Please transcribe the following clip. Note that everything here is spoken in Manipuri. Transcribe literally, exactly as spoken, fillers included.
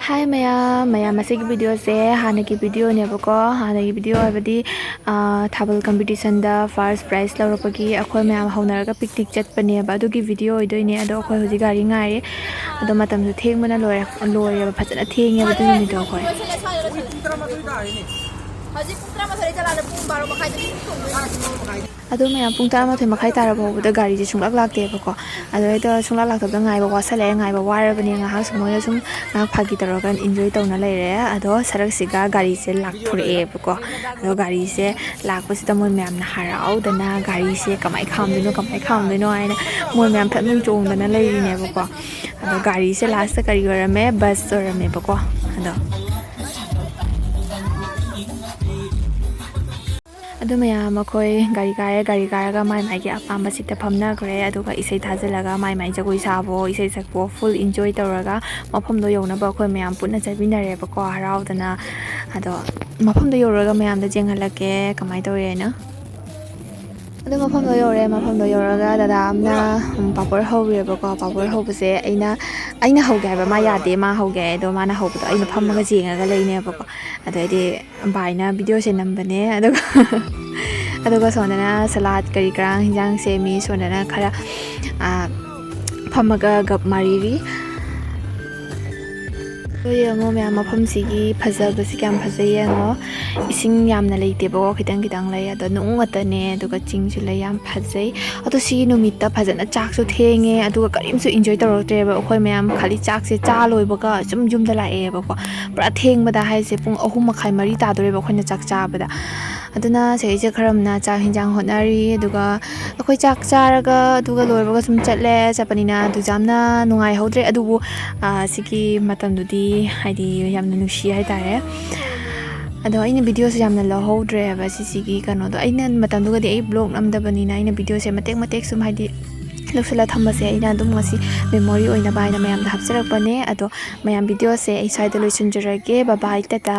ꯍꯥꯏ ꯃꯌꯥꯝ, ꯃꯌꯥꯝ, ꯑꯁꯤꯒꯤ ꯚꯤꯗꯤꯑꯣꯁꯦ ꯍꯥꯟꯅꯒꯤ ꯚꯤꯗꯤꯑꯣꯅꯦꯕꯀꯣ꯫ ꯍꯥꯟꯅꯒꯤ ꯚꯤꯗꯤꯑꯣ ꯍꯥꯏꯕꯗꯤ, ꯑꯥ, ꯊꯥꯕꯜ ꯀꯝꯄꯤꯇꯤꯁꯟꯗ ꯐꯥꯔꯁ ꯄ꯭ꯔꯥꯏꯖ ꯂꯧꯔꯛꯄꯒꯤ ꯑꯩꯈꯣꯏ ꯃꯌꯥꯝ ꯍꯧꯅꯔꯒ ꯄꯤꯛꯅꯤꯛ ꯆꯠꯄꯅꯦꯕ, ꯑꯗꯨꯒꯤ ꯚꯤꯗꯤꯑꯣ ꯑꯣꯏꯗꯣꯏꯅꯦ꯫ ꯑꯗꯣ ꯑꯩꯈꯣꯏ ꯍꯧꯖꯤꯛ ꯒꯥꯔꯤ ꯉꯥꯏꯔꯤ꯫ ꯑꯗꯣ ꯃꯇꯝꯁꯨ ꯊꯦꯡꯕꯅ ꯂꯣꯏꯔꯦ, ꯂꯣꯏꯔꯦꯕ, ꯐꯖꯅ ꯊꯦꯡꯉꯦꯕ ꯑꯗꯨ ꯅꯨꯃꯤꯠꯇꯣ ꯑꯩꯈꯣꯏ꯫ ꯍꯧꯖꯤꯛ ꯄꯨꯡ ꯇꯔꯥꯃꯥꯊꯣꯏ ꯆꯠꯂꯛꯑꯗꯤ ꯄꯨꯡ ꯕꯥꯔꯣ ꯃꯈꯥꯏꯗꯗꯤ ꯑꯗꯨꯝ ꯊꯣꯡꯗꯣꯏꯅꯦ꯫ ꯑꯗꯣ ꯃꯌꯥꯝ, ꯄꯨꯡ ꯇꯔꯥꯃꯥꯊꯣꯏ ꯃꯈꯥꯏ ꯇꯥꯔꯕ ꯐꯥꯎꯕꯗ ꯒꯥꯔꯤꯁꯦ ꯁꯨꯡꯂꯥꯛ ꯂꯥꯛꯇꯦꯕꯀꯣ꯫ ꯑꯗꯣ ꯑꯩꯗꯣ ꯁꯨꯡꯂꯥꯛ ꯂꯥꯛꯇꯕꯗ ꯉꯥꯏꯕ ꯋꯥꯁꯜꯂꯛꯑꯦ, ꯉꯥꯏꯕ ꯋꯥꯔꯕꯅꯦ꯫ ꯉꯥꯏꯍꯥꯛ ꯁꯨꯝ ꯃꯣꯏꯅ ꯁꯨꯝ ꯉꯥꯏꯍꯥꯛ ꯐꯥꯒꯤ ꯇꯧꯔꯒ ꯏꯟꯖꯣꯏ ꯇꯧꯅ ꯂꯩꯔꯦ꯫ ꯑꯗꯣ ꯁꯔꯛꯁꯤꯒ ꯒꯥꯔꯤꯁꯦ ꯂꯥꯛꯊꯣꯔꯛꯑꯦꯕꯀꯣ꯫ ꯑꯗꯣ ꯒꯥꯔꯤꯁꯦ ꯂꯥꯛꯄꯁꯤꯗ ꯃꯣꯏ ꯃꯌꯥꯝꯅ ꯍꯔꯥꯎꯗꯅ, ꯒꯥꯔꯤꯁꯦ ꯀꯃꯥꯏ ꯈꯥꯝꯗꯣꯏꯅꯣ, ꯀꯃꯥꯏ ꯈꯥꯝꯗꯣꯏꯅꯣ ꯍꯥꯏꯅ ꯃꯣꯏ ꯃꯌꯥꯝ ꯊꯠꯅꯨꯡ ꯆꯣꯡꯗꯅ ꯂꯩꯔꯤꯅꯦꯕꯀꯣ꯫ ꯑꯗꯣ ꯒꯥꯔꯤꯁꯦ ꯂꯥꯁꯇ ꯀꯔꯤ ꯑꯣꯏꯔꯝꯃꯦ? ꯕꯁ ꯑꯣꯏꯔꯝꯃꯦꯕꯀꯣ꯫ ꯑꯗꯣ ꯑꯗꯨ ꯃꯌꯥꯝ ꯑꯩꯈꯣꯏ ꯒꯥꯔꯤ ꯀꯥꯔꯦ, ꯒꯥꯔꯤ ꯀꯥꯔꯒ ꯃꯥꯏ ꯃꯥꯏꯒꯤ ꯑꯄꯥꯝꯕ ꯁꯤꯠꯇ ꯐꯝꯅꯈ꯭ꯔꯦ꯫ ꯑꯗꯨꯒ ꯏꯁꯩ ꯊꯥꯖꯤꯜꯂꯒ ꯃꯥꯏ ꯃꯥꯏ ꯖꯒꯣꯏ ꯁꯥꯕꯣ, ꯏꯁꯩ ꯁꯛꯄꯣ, ꯐꯨꯜ ꯏꯟꯖꯣꯏ ꯇꯧꯔꯒ ꯃꯐꯝꯗꯣ ꯌꯧꯅꯕ ꯑꯩꯈꯣꯏ ꯃꯌꯥꯝ ꯄꯨꯟꯅ ꯆꯠꯃꯤꯟꯅꯔꯦꯕꯀꯣ, ꯍꯔꯥꯎꯗꯅ꯫ ꯑꯗꯣ ꯃꯐꯝꯗꯣ ꯌꯧꯔꯒ ꯃꯌꯥꯝꯗ ꯌꯦꯡꯍꯜꯂꯛꯀꯦ ꯀꯃꯥꯏꯅ ꯇꯧꯔꯦꯅ꯫ ꯑꯗꯨ ꯃꯐꯝꯗꯣ ꯌꯧꯔꯦ꯫ ꯃꯐꯝꯗꯣ ꯌꯧꯔꯒ ꯗꯗꯥ ꯑꯃꯅ, ꯎꯝ, ꯄꯥꯄꯣꯔ ꯍꯧꯔꯦꯕꯀꯣ꯫ ꯄꯥꯄꯣꯔ ꯍꯧꯕꯁꯦ ꯑꯩꯅ, ꯑꯩꯅ ꯍꯧꯒꯦ ꯍꯥꯏꯕ, ꯃꯥ ꯌꯥꯗꯦ, ꯃꯥ ꯍꯧꯒꯦ ꯍꯥꯏ꯫ ꯑꯗꯣ ꯃꯥꯅ ꯍꯧꯕꯗꯣ ꯑꯩꯅ ꯐꯝꯃꯒ ꯌꯦꯡꯉꯒ ꯂꯩꯅꯦꯕꯀꯣ꯫ ꯑꯗꯩꯗꯤ ꯚꯥꯏꯅ ꯚꯤꯗꯤꯑꯣꯁꯦ ꯅꯝꯕꯅꯦ, ꯑꯗꯨꯒ ꯑꯗꯨꯒ ꯁꯣꯝꯗꯅ ꯁꯂꯥꯗ ꯀꯔꯤ ꯀꯔꯥ ꯍꯤꯟꯖꯥꯡ ꯁꯦꯝꯃꯤ꯫ ꯁꯣꯝꯗꯅ ꯈꯔ, ꯑꯥ, ꯐꯝꯃꯒ ꯒꯞ ꯃꯥꯔꯤꯔꯤ꯫ ꯑꯗꯣ ꯌꯦꯡꯉꯣ ꯃꯌꯥꯝ, ꯃꯐꯝꯁꯤꯒꯤ ꯐꯖꯕꯁꯤ ꯀꯌꯥꯝ ꯐꯖꯩ ꯌꯦꯡꯉꯣ꯫ ꯏꯁꯤꯡ ꯌꯥꯝꯅ ꯂꯩꯇꯦꯕꯀꯣ, ꯈꯤꯇꯪ ꯈꯤꯇꯪ ꯂꯩ꯫ ꯑꯗꯣ ꯅꯨꯡ ꯉꯥꯛꯇꯅꯦ, ꯑꯗꯨꯒ ꯆꯤꯡꯁꯨ ꯂꯩ, ꯌꯥꯝ ꯐꯖꯩ꯫ ꯑꯗꯣ ꯁꯤꯒꯤ ꯅꯨꯃꯤꯠꯇ ꯐꯖꯅ ꯆꯥꯛꯁꯨ ꯊꯦꯡꯉꯦ, ꯑꯗꯨꯒ ꯀꯔꯤꯝꯁꯨ ꯏꯟꯖꯣꯏ ꯇꯧꯔꯛꯇ꯭ꯔꯦꯕ꯫ ꯑꯩꯈꯣꯏ ꯃꯌꯥꯝ ꯈꯥꯂꯤ ꯆꯥꯛꯁꯦ ꯆꯥ ꯂꯣꯏꯕꯒ ꯁꯨꯝ ꯌꯨꯝꯗ ꯂꯥꯛꯑꯦꯕꯀꯣ꯫ ꯄꯨꯔꯥ ꯊꯦꯡꯕꯗ ꯍꯥꯏꯁꯦ ꯄꯨꯡ ꯑꯍꯨꯝ ꯃꯈꯥꯏ, ꯃꯔꯤ ꯇꯥꯗꯣꯔꯦꯕ ꯑꯩꯈꯣꯏꯅ ꯆꯥꯛ ꯆꯥꯕꯗ꯫ ꯑꯗꯨꯅ ꯁꯤꯗꯩꯁꯤꯗ ꯈꯔ ꯑꯃꯅ ꯆꯥꯛ ꯍꯤꯟꯖꯥꯡ ꯍꯣꯠꯅꯔꯤ, ꯑꯗꯨꯒ ꯑꯩꯈꯣꯏ ꯆꯥꯛ ꯆꯥꯔꯒ ꯑꯗꯨꯒ ꯂꯣꯏꯕꯒ ꯁꯨꯝ ꯆꯠꯂꯦ꯫ ꯆꯠꯄꯅꯤꯅ ꯑꯗꯨꯁꯨ ꯌꯥꯝꯅ ꯅꯨꯡꯉꯥꯏꯍꯧꯗ꯭ꯔꯦ꯫ ꯑꯗꯨꯕꯨ, ꯑꯥ, ꯁꯤꯒꯤ ꯃꯇꯝꯗꯨꯗꯤ ꯍꯥꯏꯗꯤ ꯌꯥꯝꯅ ꯅꯨꯡꯁꯤ ꯍꯥꯏꯇꯥꯔꯦ꯫ ꯑꯗꯣ ꯑꯩꯅ ꯚꯤꯗꯤꯑꯣꯁꯦ ꯌꯥꯝꯅ ꯂꯧꯍꯧꯗ꯭ꯔꯦꯕ ꯁꯤꯁꯤꯒꯤ ꯀꯩꯅꯣꯗꯣ꯫ ꯑꯩꯅ ꯃꯇꯝꯗꯨꯒꯗꯤ ꯑꯩ ꯕ꯭ꯂꯣꯒ ꯅꯝꯗꯕꯅꯤꯅ ꯑꯩꯅ ꯚꯤꯗꯤꯑꯣꯁꯦ ꯃꯇꯦꯛ ꯃꯇꯦꯛ ꯁꯨꯝ ꯍꯥꯏꯗꯤ ꯂꯧꯁꯤꯜꯂ ꯊꯝꯕꯁꯦ ꯑꯩꯅ ꯑꯗꯨꯝ ꯉꯁꯤ ꯃꯦꯃꯣꯔꯤ ꯑꯣꯏꯅꯕ ꯍꯥꯏꯅ ꯃꯌꯥꯝꯗ ꯍꯥꯞꯆꯔꯛꯄꯅꯦ꯫ ꯑꯗꯣ ꯃꯌꯥꯝ, ꯚꯤꯗꯤꯑꯣꯁꯦ ꯑꯩ ꯁ꯭ꯋꯥꯏꯗ ꯂꯣꯏꯁꯤꯟꯖꯔꯒꯦ꯫ ꯕꯥꯏ ꯕꯥꯏ, ꯇꯥꯇꯥ꯫